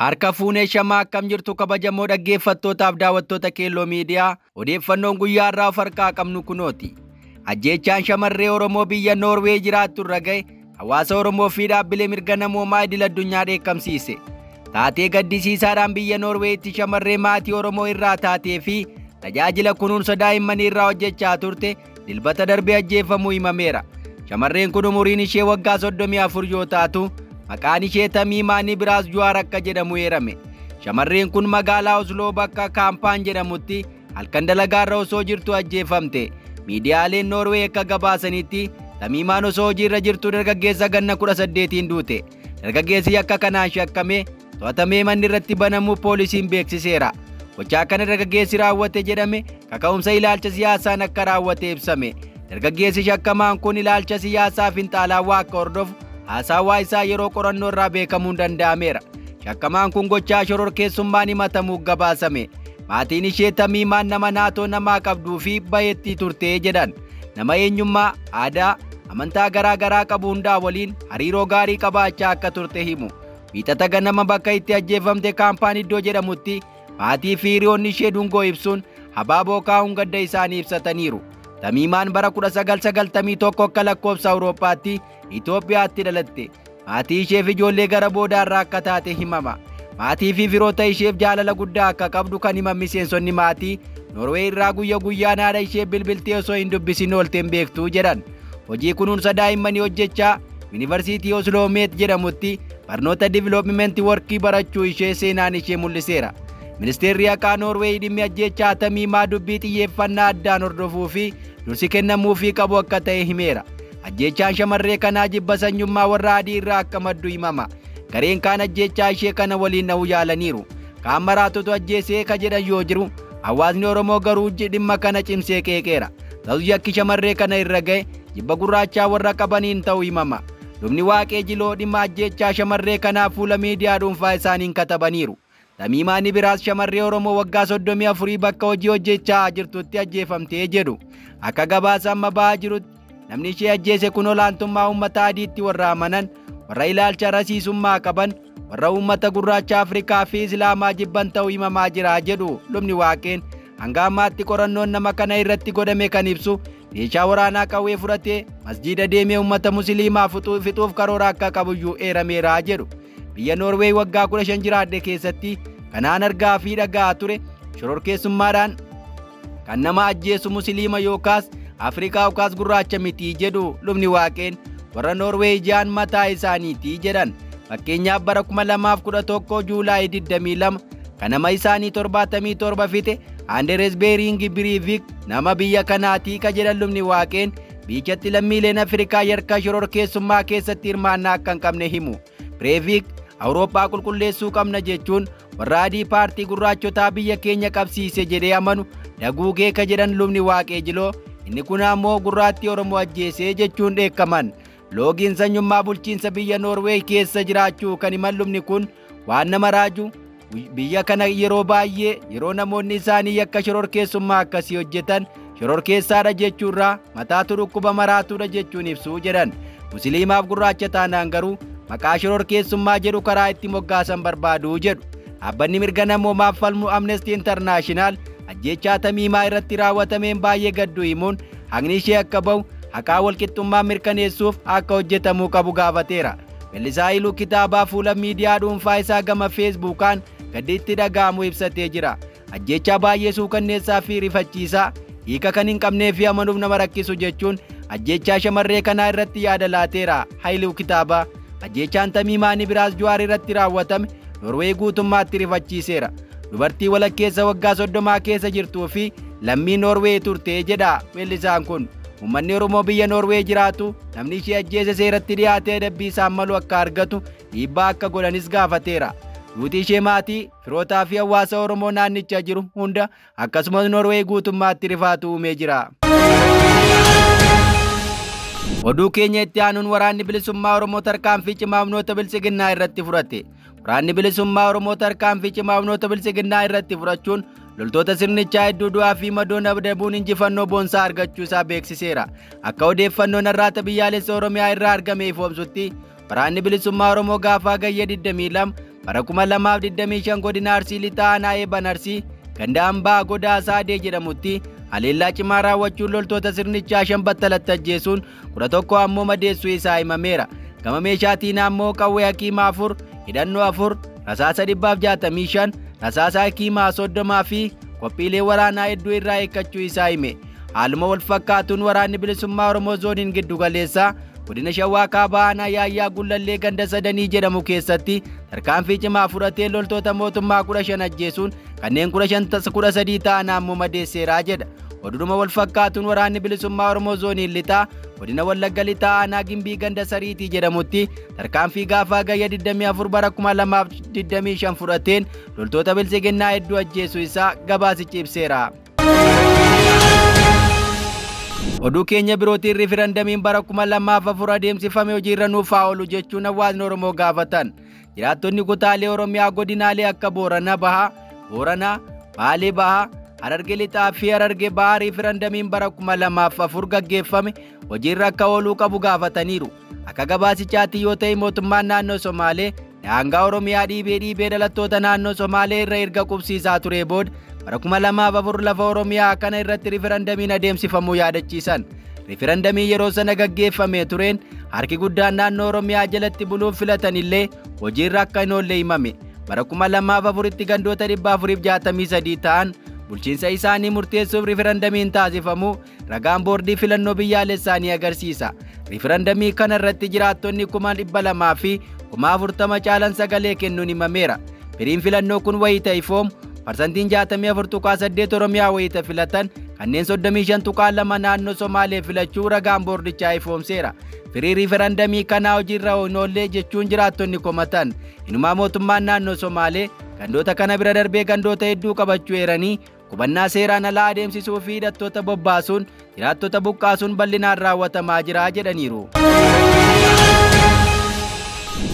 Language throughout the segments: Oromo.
Harka fuunee shamaa akkam jirtu kabajamoo dhaggeeffattootaaf daawwattoota Keelloo Miidiyaa odeeffannoon guyyaa irraa of harkaa qabnu kunooti. Ajjeechaan shamarree Oromoo biyya Noorwee jiraattu irra ga'e hawaasa Oromoo fi dhaabbilee mirga namoomaa idil addunyaa dheekkamsiise. Taatee gaddisiisaadhaan biyya Noorweetti shamarree maatii Oromoo irraa taatee fi tajaajila kunuunsa daa'immanii irraa hojjechaa turte dilbata darbee ajjeefamuu himameera. Shamarreen kun umuriin ishee waggaa 34 yoo taatu maqaan ishee Tamiimaa Nibiraas Juwaar akka jedhamu eerame. Shamarreen kun magaalaa Osloo bakka Kaampaan jedhamutti halkan dalagaarra osoo jirtu ajjeefamte. Miidiyaaleen Noorwee akka gabaasanitti Tamiimaan osoo hojiirra jirtu dargaggeessa ganna 18 duute. Dargaggeessi akka kanaan shakkame to'atamee manni irratti banamuu poolisiin beeksiseera. Gochaa kana dargaggeessi raawwate jedhame kaka'umsa ilaalcha siyaasaan akka raawwate ibsame. Dargaggeessi shakkamaan kun ilaalcha siyaasaa finxaalaawaa akka hordofu haasawaa isaa yeroo qorannoo irraa beekamuun danda'ameera. Shakkamaan kun gochaa shororkeessummaan himatamuuf gabaasame. Maatiin ishee Tamiimaan nama naatoo namaa qabduu fi bayeettii turte jedhan. Nama eenyummaa, aadaa, amantaa garaa garaa qabu hundaa waliin hariiroo gaarii qabaachaa akka turte himu. Wiixata ganama bakka itti ajjeefamte Kaampaan iddoo jedhamutti maatii fi hiriyoonni ishee dungoo ibsuun habaaboo kaa'uun gadda isaanii ibsataniiru. Tamiimaan bara 1991 akka lakkoofsa Awurooppaatti Itoophiyaatti dhalatte. Maatii isheef ijoollee gara boodaarraa akka taate himama. Maatii fi firoota isheef jaalala guddaa akka qabdu kan himan miseensonni maatii Noorwee irraa guyya guyyaan haadha ishee bilbiltee osoo hin dubbisin oolteen beektuu jedhan. Hojii kunuunsa daa'immanii hojjechaa Yuunivarsiitii Osloo Meet jedhamutti barnoota diviloopimentii workii barachuu ishee seenaan ishee mul'iseera. Ministeerri haqaa Noorwee dhimmi ajjeechaa Tamiimaa dubbii xiyyeeffannaa addaan hordofuu fi dursi kennamuufii qabu akka ta'e himeera. Ajjeechaan shamarree kanaa jibba sanyummaa warra adii irraa akka maddu himama. Gareen kaan ajjeechaa ishee kana waliin na'uu yaalaniiru. Kaan maraatotu ajjeesee ka jedhan yoo jiru, hawaasni Oromoo garuu dhimma kana cimsee qeeqeera. Ta'us yakki shamarree kana irra ga'e jibba gurraachaa warra qabaniin ta'uu himama. Lubni Waaqee Jiloo dhimma ajjeechaa shamarree kanaa fuula miidiyaa dhuunfaa isaaniin katabaniiru. Tamiimaa Nibiraas shamarree Oromoo waggaa 34 bakka hojii hojjechaa jirtutti ajjeefamtee jedhu. Akka gabaasa amma ba'aa jirutti namni ishee ajjeese kun olaantummaa uummata adiitti warra amanan, warra ilaalcha rasiisummaa qaban, warra uummata gurraacha Afrikaa fi Islaamaa jibban ta'uu himamaa jira jedhu lubni Waaqeen. Hanga ammaatti qorannoon nama kana irratti godhame kan ibsu meeshaa waraanaa qawwee fudhatee masjiida deemee uummata musliimaa fixuuf karoora akka qabuyyuu eerameera jedhu. Biyya Noorweey waggaa 15 jiraadhe keessatti kanaan argaa fi dhaga'aa ture shororkeessummaadhaan kan nama ajjeesu musliima yookaas Afrikaa yookaas gurraacha miti jedhu lubni Waaqeen warra Noorweey jaan mataa isaaniiti jedhan. Fakkeenyaaf bara 2011 Juulaay 22 kan nama isaanii 77 fixe Anderes Beering Breivik nama biyya kanaatii ka jedhan lubni Waaqeen biichatti lammiileen Afrikaa yakka shororkeessummaa keessatti hirmaannaa akka hin qabne himu. Breivik Awurooppaa qulqulleessuu qabna jechuun warra adii paartii gurraachotaa biyya keenya qabsiise jedhee amanu daguugee ka jedhan lubni Waaqee Jiloo inni kun ammoo gurraattii Oromoo ajjeesee jechuun dheekkaman. Loogiin sanyummaa bulchiinsa biyya Noorweey keessa jiraachuu kan himan lubni kun waan nama raaju biyya kana yeroo baay'ee yeroo namoonni isaanii yakka shororkeessummaa akkasii hojjetan shororkeessaadha jechuurraa mataatu dhukkuba maraatuudha jechuun ibsuu jedhan. Musliimaaf gurraacha taanaan garuu maqaa shororkeessummaa jedhu karaa itti moggaasan barbaadu jedhu. Dhaabbanni mirga namoomaaf falmu Amnesty International ajjeechaa Tamiimaa irratti raawwatameen baay'ee gadduu himuun haqni ishee akka ba'u haqaa walqixxummaa mirkaneessuuf akka hojjetamuu qabu gaafateera. Weellisaa Haayiluu Kitaabaa fuula miidiyaa dhuunfaa isaa gama Feesbuukaan gaddiitti dhaga'amu ibsatee jira. Ajjeechaa baay'ee suukanneessaa fi rifachiisaa hiika kan hin qabnee fi amanuuf nama rakkisu jechuun ajjeechaa shamarree kanaa irratti yaada laateera. Haayiluu Kitaabaa ajjeechaan Tamiimaa Nibiraas Juwaar irratti raawwatame Noorweey guutummaatti rifachiiseera. Dubartii walakkeessa waggaa 30 keessa jirtuu fi lammii Noorweey turte jedha weellisaan kun. Uummanni Oromoo biyya Noorweey jiraatu namni ishee ajjeese seeratti dhiyaatee adabbii isaan malu akka argatu dhiibbaa akka godhanis gaafateera. Duuti ishee maatii, firootaa fi hawaasa Oromoo naannichaa jiru hunda akkasumas Noorweey guutummaatti rifaatu uumee jira. Oduu keenya itti aanuun waraanni bilisummaa Oromoo tarkaanfii cimaa humnoota biltsiginnaa irratti fudhate. Waraanni bilisummaa Oromoo tarkaanfii cimaa humnoota biltsiginnaa irratti fudhachuun loltoota sirnichaa hedduu du'aa fi madoon adabuun injifannoo boonsaa argachuu isaa beeksiseera. Akka odeeffannoon har'aata biyyaalessa Oromiyaa irraa argame ifoomsutti waraanni bilisummaa Oromoo gaafa Hagayya 22 bara 2025 godina Arsii Lixaa aanaa Eeban Arsii ganda hambaa Godaa Saadee jedhamutti haleellaa cimaa raawwachuun loltoota sirnichaa 5 battalatti ajjeesuun 11 ammoo madeessuu isaa himameera. Gama meeshaatiin ammoo qawwee hakiimaa 4, hidhannoo 4, rasaasa 165, rasaasa hakiimaa 30 fi qophiilee waraanaa hedduu irraa eeggachuu isaa hime. Haaluma wal fakkaatuun waraanni bilisummaa Oromoo zooniin giddu galeessaa godina Shawaa Kaabaa aanaa Yaayyaa Gullallee ganda Sadanii jedhamu keessatti tarkaanfii cimaa fudhatee loltoota mootummaa 15 ajjeesuun kanneen 13 ta'an ammoo madeesseeraa jedha. Oduma wal fakkaatuun waraanni bilisummaa Oromoo zooniin lixaa godina Wallagga Lixaa aanaa Gimbii ganda Sariitii jedhamutti tarkaanfii gaafa Hagayya 24 bara 2025 fudhateen loltoota bilisiginnaa hedduu ajjeesuu isaa gabaasichi ibseera. Oduu keenya birootiin riifirandamiin bara 2004 adeemsifame hojiirra nuuf haa oolu jechuun hawaasni Oromoo gaafatan. Jiraattonni kutaalee Oromiyaa godinaalee akka Booranaa Bahaa, Booranaa, Baalee Bahaa, Hararge Lixaa fi Hararge Bahaa riifirandamiin bara 2004 gaggeeffame hojiirra akka ooluu qabu gaafataniiru. Akka gabaasichaatti yoo ta'e mootummaan naannoo Somaalee daangaa Oromiyaa dhiibee dhiibee dhalattoota naannoo Somaalee irra erga qubsiisaa ture booda bara 2004 lafa Oromiyaa kana irratti riifirandamiin adeemsifamuu yaadachiisan. Riifirandamii yeroo sana gaggeeffamee tureen harki guddaan naannoo Oromiyaa jalatti buluuf filatan illee hojiirra akka hin oolle himame. Bara 2004tti gandoota 463 ta'an bulchiinsa isaanii murteessuuf riifirandamiin taasifamu ragaan boordii filannoo biyyaalessaa ni agarsiisa. Riifirandamii kana irratti jiraattonni 200,000 fi 40,000 caalan sagalee kennuun himameera. Firiin filannoo kun wayita ifoomu parsantiin 64.8 Oromiyaa wayita filatan kanneen 35.2 naannoo Somaalee filachuu ragaan boordichaa ifoomseera. Firii riifarandamii kanaa hojiirra hin oolle jechuun jiraattonni komatan. Inumaa mootummaan naannoo Somaalee gandoota kana bira darbee gandoota hedduu qabachuu eeranii qubannaa seeraan alaa adeemsisuu fi hidhattoota bobbaasuun jiraattota buqqaasuun bal'inaan raawwatamaa jira jedhaniiru.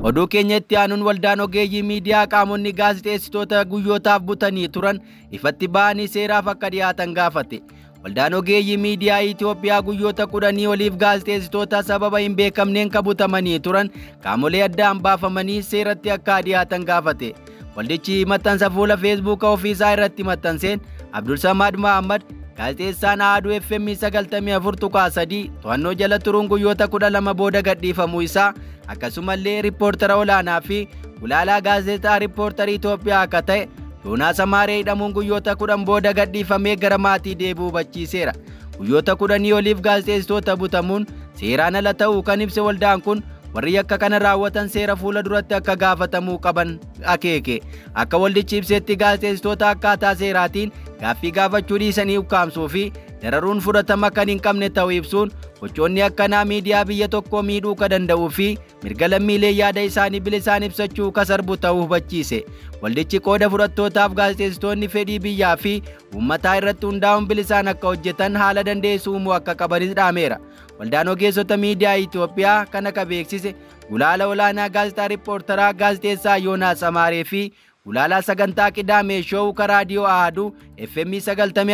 Oduu keenya itti aanuun waldaan ogeeyyii miidiyaa qaamonni gaazexeessitoota guyyootaaf butanii turan ifatti ba'anii seeraaf akka dhiyaatan gaafate. Waldaan ogeeyyii miidiyaa Itoophiyaa guyyoota 10 oliif gaazexeessitoota sababa hin beekamneen kabutamanii turan qaamolee addaan baafamanii seeratti akka dhiyaatan gaafate. Waldichi maxxansa fuula Feesbuuka ofiisaa irratti maxxanseen Abdul Samad Muhammad gaazexeessaan Ahaduu FM 94.3 to'annoo jala turuun guyyoota 12 booda gadhiifamuu isaa akkasumallee riippoortara olaanaa fi gulaalaa gaazexaa riippoortarii Itoophiyaa akka ta'e Yoonaas Amaaree hidhamuun guyyoota 10 booda gadhiifamee gara maatii deebi'uu hubachiiseera. Guyyoota 10 oliif gaazexeessitoota butamuun seeraan ala ta'uu kan ibse waldaan kun warri yakka kana raawwatan seera fuula duratti akka gaafatamuu qaban akeeke. Akka waldichi ibsetti gaazexeessitoota akkaataa seeraatiin gaaffii gaafachuu dhiisanii ukkaamsuu fi dararuun fudhatama kan hin qabne ta'uu ibsuun gochoonni akkanaa miidiyaa biyya tokkoo miidhuu ka danda'uu fi mirga lammiilee yaada isaanii bilisaan ibsachuu ka sarbu ta'uu hubachiise. Waldichi qooda fudhattootaaf gaazexeessitoonni fedhii biyyaa fi uummataa irratti hundaa'uun bilisaan akka hojjetan haala dandeessu uumuu akka qabanis dhaameera. Waldaan ogeessota miidiyaa Itoophiyaa kana ka beeksise gulaala olaanaa gaazexaa riippoortaraa gaazexeessaa Yoonaas Amaaree fi gulaalaa sagantaa Qidaamee Shoow ka raadiyoo Ahaduu FM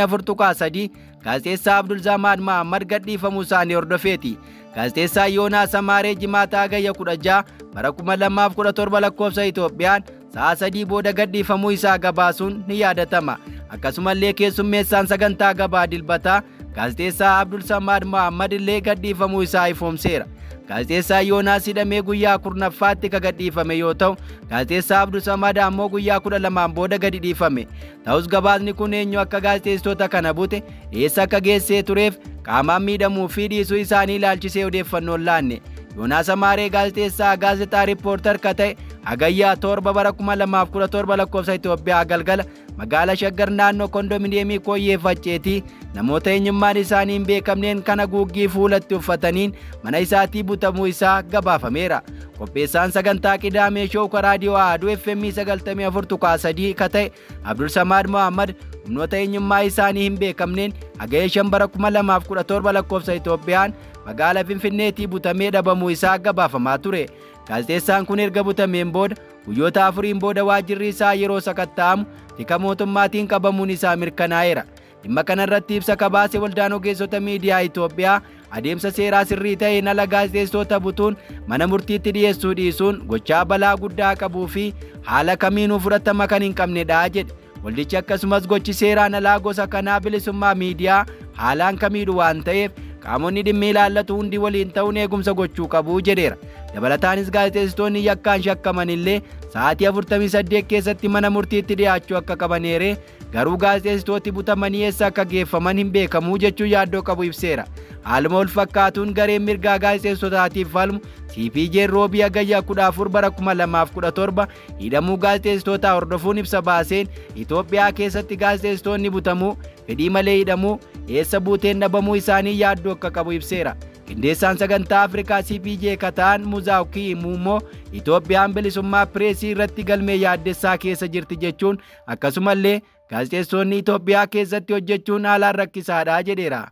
94.3 gaazexeessaa Abdul Zamaad Mahammad gadhiifamuu isaanii hordofeeti. Gaazexeessaa Yoonaas Amaaree Jimaata Hagayya 16 bara 2017 lakkoofsa Itoophiyaan sa'a 3 booda gadhiifamuu isaa gabaasuun ni yaadatama. Akkasumallee keessummeessaan sagantaa gabaa dilbataa gaazexeessaa Abdul Samaad Mahammad illee gadhiifamuu isaa ifoomseera. Gaazexeessaa Yoonaas hidhamee guyyaa 10ffaatti ka gadhiifame yoo ta'u, gaazexeessaa Abdul Samaad ammoo guyyaa 12 booda gadi dhiifame. Ta'us gabaasni kun eenyu akka gaazexeessitoota kana bute, eessa akka geessee tureef qaamaan miidhamuu fi dhiisuu isaanii ilaalchisee odeeffannoon laanne. Yoonaas Amaaree gaazexeessaa gaazexaa riippoortar ka ta'e Hagayyaa 7 bara 2017 lakkoofsa Itoophiyaa galgala magaalaa Shaggar naannoo kondominiyeemii Kooyyee Facceetii namoota eenyummaan isaanii hin beekamneen kana guuggii fuulatti uffataniin mana isaatii butamuu isaa gabaafameera. Qopheessaan sagantaa Qidaamee Shoow ka raadiyoo Ahaduu FM 94.3 ka ta'e Abdul Samaad Muhammad humnoota eenyummaa isaanii hin beekamneen Hagayya 5 bara 2017 lakkoofsa Itoophiyaan magaalaa Finfinneetii butamee dhabamuu isaa gabaafamaa ture. Gaazexeessaan kun erga butameen booda guyyoota 4 booda waajjirri isaa yeroo sakatta'amu tika mootummaatiin qabamuun isaa mirkanaa'eera. Dhimma kanarratti ibsa kabaase waldaan ogeessota miidiyaa Itoophiyaa adeemsa seeraa sirrii ta'een ala gaazexeessitoota butuun mana murtiitti dhiyeessuu dhiisuun gochaa balaa guddaa qabuu fi haala kamiinuu fudhatama kan hin qabnedha jedhe. Waldichi akkasumas gochi seeraan alaa gosa kanaa bilisummaa miidiyaa haalaan kamiidhu waan ta'eef qaamonni dhimmi ilaallatu hundi waliin ta'uun eegumsa gochuu qabu jedheera. Dabalataanis gaazexeessitoonni yakkaan shakkaman illee sa'aatii 48 keessatti mana murtiitti dhiyaachuu akka qaban eeree garuu gaazexeessitooti butamanii eessa akka geeffaman hin beekamu jechuun yaaddoo qabu ibseera. Haaluma wal fakkaatuun gareen mirgaa gaazexeessitootaatiif falmu CPJ roobii hagayya 14 bara 2017 hidhamuu gaazexeessitootaa hordofuun ibsa baaseen Itoophiyaa keessatti gaazexeessitoonni butamuu, fedhii malee hidhamuu, eessa buuteen dhabamuu isaanii yaaddoo akka qabu ibseera. Qindeessaan sagantaa Afrikaa CPJ kataan Muzaawkii Muummoo Itoophiyaan bilisummaa pireesii irratti galmee yaaddessaa keessa jirti jechuun akkasumallee gaazexeessitoonni Itoophiyaa keessatti hojjechuun haalaan rakkisaadha jedheera.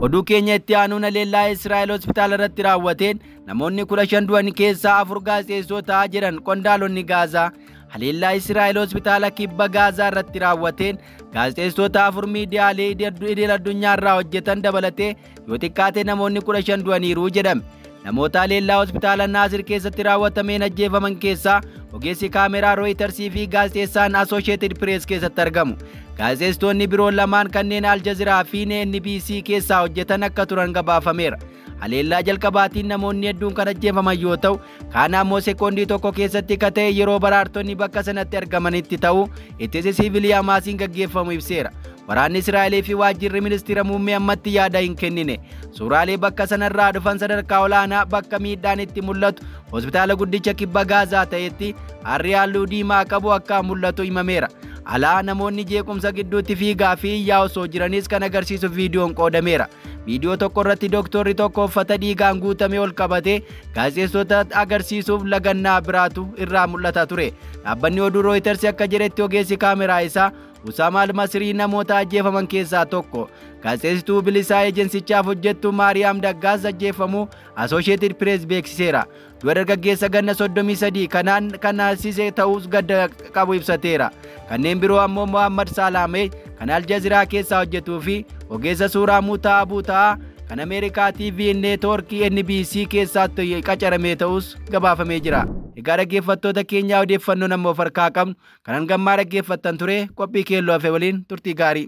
Oduu keenya itti aanuun haleellaa Israa'el hospitaala irratti raawwateen namoonni 15 du'an keessaa 4 gaazexeessitoota jedhan qondaalonni Gaazaa. Haleellaa Israa'el hospitaala kibba Gaazaa irratti raawwateen gaazexeessitoota 4 miidiyaalee idil addunyaa irraa hojjetan dabalatee yoo xiqqaate namoonni 15 du'aniiru jedhame. Namoota haleellaa hospitaala Naasir keessatti raawwatameen ajjeefaman keessaa ogeessi kaameraa Rooyitarsii fi gaazexeessaan Associated Press keessatti argamu. Gaazexeessitoonni biroo lamaan kanneen Aljaziraa fi NBC keessaa hojjetan akka turan gabaafameera. Haleellaa jalqabaatiin namoonni hedduun kan ajjeefaman yoo ta'u, kaan ammoo sekoondii tokko keessatti ka ta'e yeroo baraartonni bakka sanatti argamanitti ta'uu ittisi siivilii Hamaasiin gaggeeffamu ibseera. Waraanni Israa'elii fi waajjirri ministeera muummee ammatti yaada hin kennine. Suuraalee bakka sanarraa dhufan sadarkaa olaanaa bakka miidhaan itti mul'atu hospitaala guddicha kibba Gaazaa ta'etti harri halluu diimaa qabu akka mul'atu himameera. Alaa namoonni jeequmsa gidduutti fiigaa fi iyyaa osoo jiranis kan agarsiisu viidiyoon qoodameera. Viidiyoo tokko irratti dooktorri tokko uffata dhiigaan guutame ol qabatee gaazexeessitoota agarsiisuuf lagannaa biraatu irraa mul'ata ture. Dhaabbanni oduu Rooyiters akka jedhetti ogeessi kaameraa isaa Usaama Almasrii namoota ajjeefaman keessaa tokko. Gaazexeessituu bilisaa eejensichaaf hojjettu Maariyaam Daggaas ajjeefamuu Associated Press beeksiseera. Du'a dargaggeessa ganna 33 kanaan kan haasise ta'uus gadda qabu ibsateera. Kanneen biroo ammoo Mohammad Salaamee kan Aljaziraa keessaa hojjetuu fi ogeessa suuraa Mutaa Abuutaa kan Ameerikaa TV neetwoorkii NBC keessaatti qacarame ta'us gabaafamee jira. Egaa dhaggeeffattoota keenyaa odeeffannoo nama of harkaa qabnu kan hangammaa dhaggeeffattan ture qophii keelloo hafe waliin turtii gaarii.